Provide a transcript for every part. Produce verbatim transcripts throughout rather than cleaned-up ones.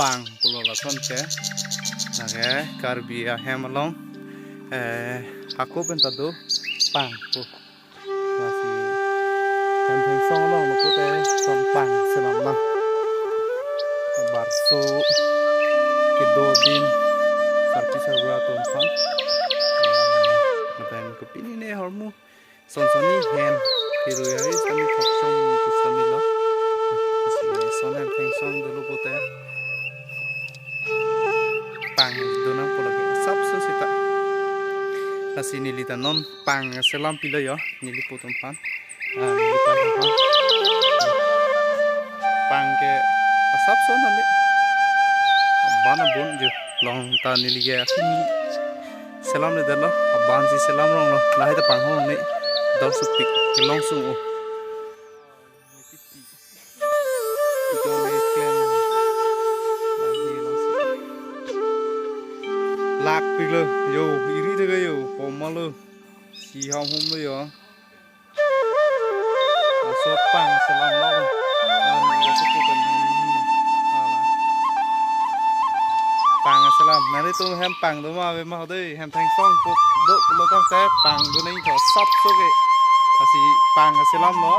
pang pulo lason ke. Lake Karbi ahem along, eh, hako pen ta do pang pu. Lasi hem Thengsong along lo pute lason pang selam na. Barso kedo adim sarpi sarbura atum aphan. Lapen kopine ne ahormu son sonni hem phirui ari sitame thokchom pu sitame lo. Lasi lason hem Thengsong dolo pute pang do nangpo lake asapso seta. Lasi neli ta non pang selam pilo yo, neli po atum aphan. Ah, neli pang aphan. Pang ke asapso nang de. Aban abun jo. Long ta neli ke asini selamledetlo. Aban si selam ronglo. Lahai ta pang hong ne. Dor supik kelong sung o. Ito ne klem. Lahai long sung. Lak piklo. Yo, iri de yo. Pomalo. Si ham hom lo yo. Laso pang selam lo. Laso pukan hem. Ala. Pang selam. Nanglitum hem pang do ma ave ma ho dei. Hem Thengsong put do pulo tangte pang do nangji asapso ke. Lasi pang selam lo.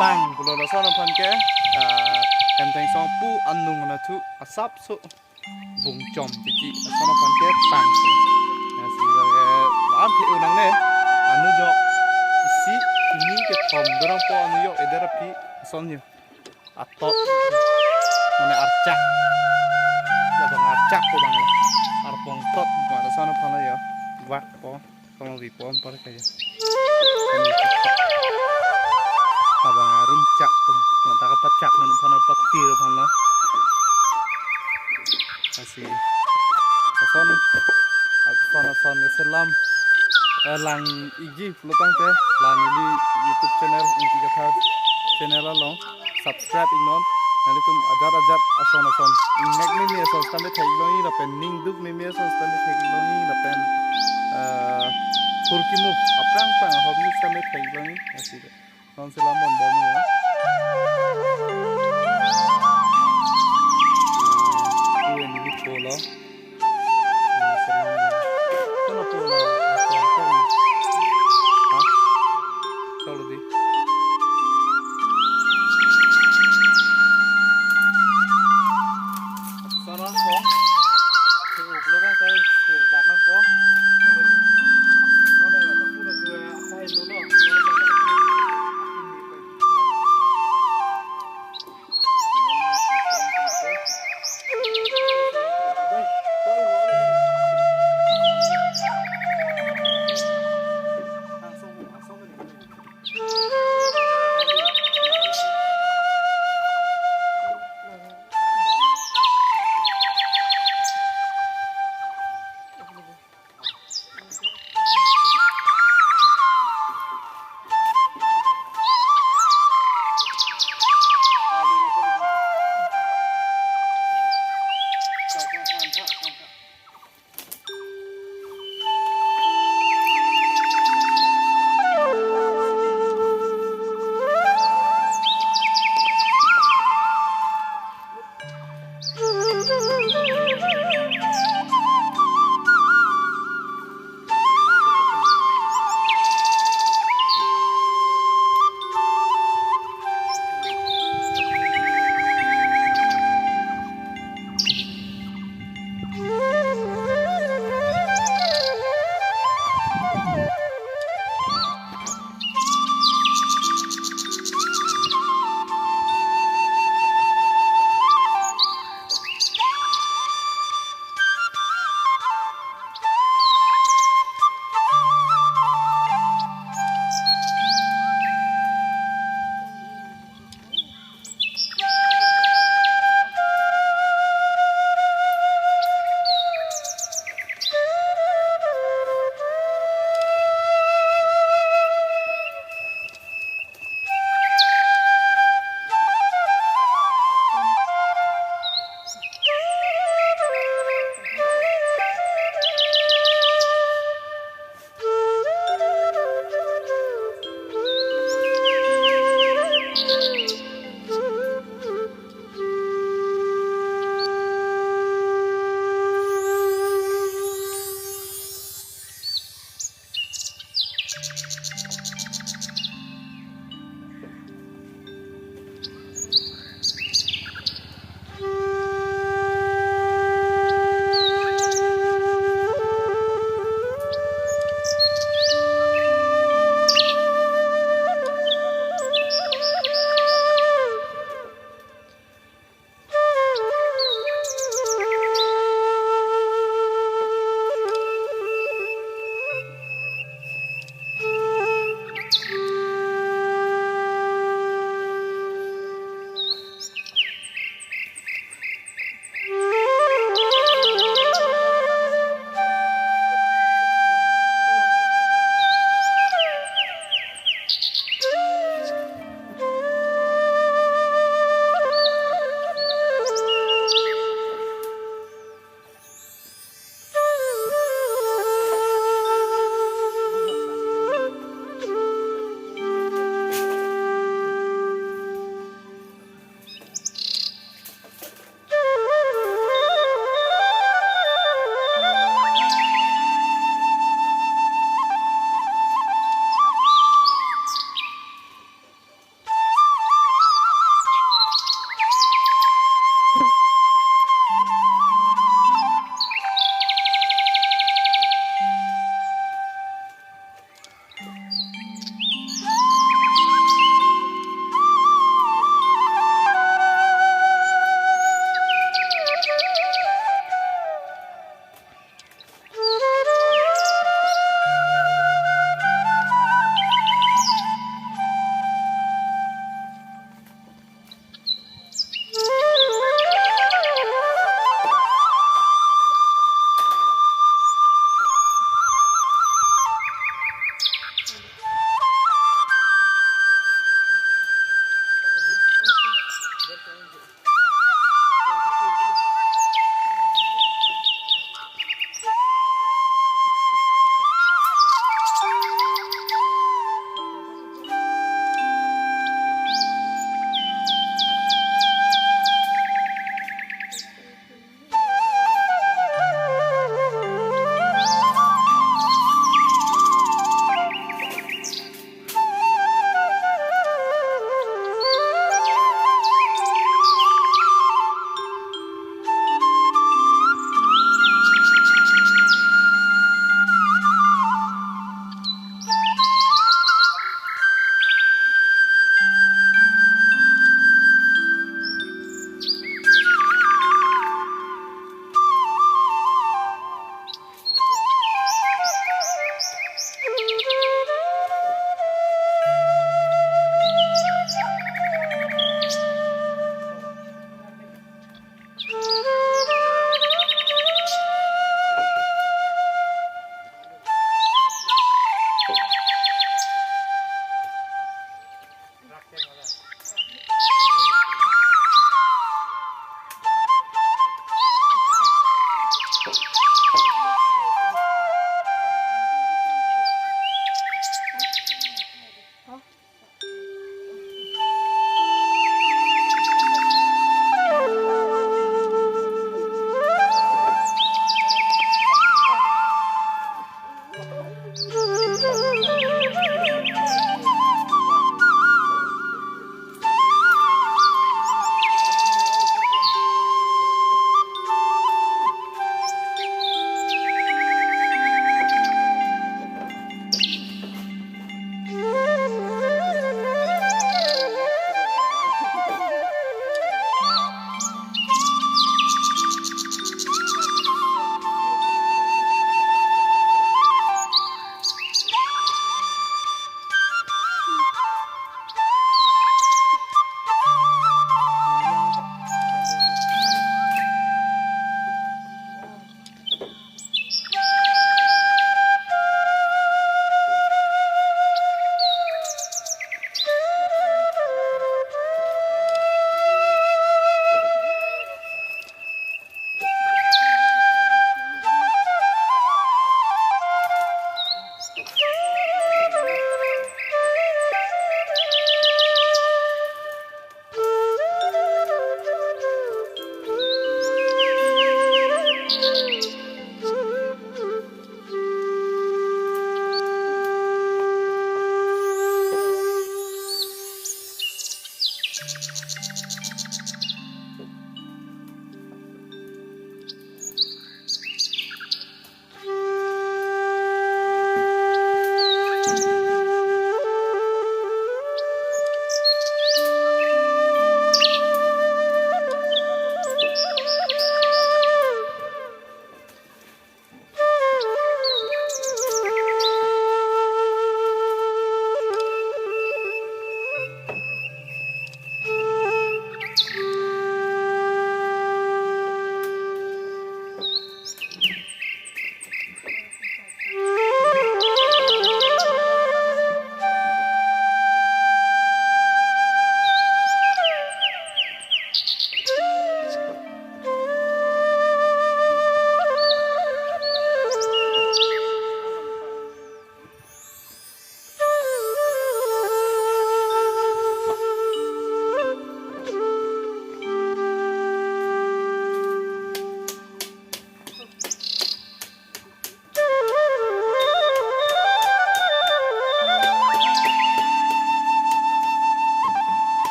Pang pulo lason aphan ke. Ah, hem Thengsong pu anung anathu asapso vung chom titi ason aphan ke pang. Lasi, eh, la-an the unang ne. Anu jo isi ini kethom do nangpo anu jo eder aphi ason jo. Atot. Mane archak. Labang archak ko bang. Arpong tot ma ason aphan lo yo. Vak po. Kamo vipom par kaya. Kami cakap. Abang arum cak pun. Mata kapachak man aphan patir aphan lo. Lasi ason, ason, ason selam, eh, lang ikji pulo tangte la neli YouTube channel Ingti Kathar channel along subscribe iknon. Nanglitum ajat ajat ason ason ingnek mimi ason sitame theklongji lapen ning duk mimi ason sitame theklongji lapen, eh, thurkimu aphrang phrang ahormu sitame theklongji. Lasi non selam ponbom ya. Pu neli po lo.